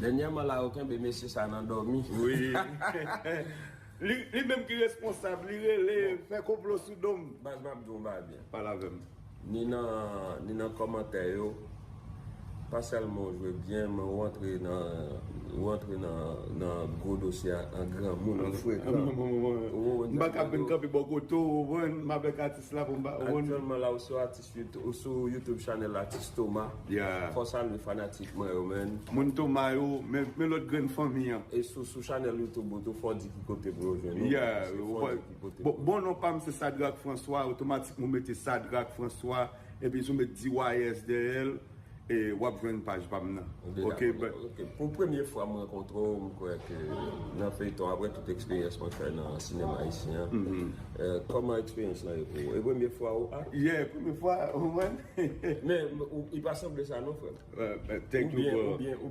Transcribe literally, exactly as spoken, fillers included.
Dènyèman la, yo kenbe mesye sa nan dòmi. Wi. Li, li menm ki responsab, li rele, fè konplo sou do m. Baz, m ap di w yon bagay byen. Pale avè m. Ni nan, ni nan kòmantè yo, pa sèlman w jwe byen, men w antre nan, w antre nan, nan gwo dosye a an granmoun, an frekan. M pa ka vin kanpe bò kote w, ou konprann, m avèk atis la pou m pa, ou konprann. Aktyèlman la, ou sou atis YouTube, ou sou YouTube channel Atis Toma. Yeah. Fò w salye fanatik mwen yo, man. Moun Toma yo, men, men lòt grenn fanmi an. E sou, sou channel YouTube ou tou, fò w di ki kote pou yo jwenn ou. Yeah, Fò w di ki kote bon, pou yo bon non pa m se Sadrac François, otomatikman w mete Sadrac François, epi si w met D Y S dèyè l, e w ap jwenn paj pa m nan. Ok, Ok. Pou premye fwa m rankontre w, m kwè ke nan feyton, apre tout eksperyans mwen fè nan sinema ayisyen an, eh, kòman eksperyans lan ye pou ou? E premye fwa ou a? Yeah, premye fwa, ou konprann? Men ou, li pa sanble sa non, frè m. Eh, eh, thank you, Oubyen, bro. oubyen,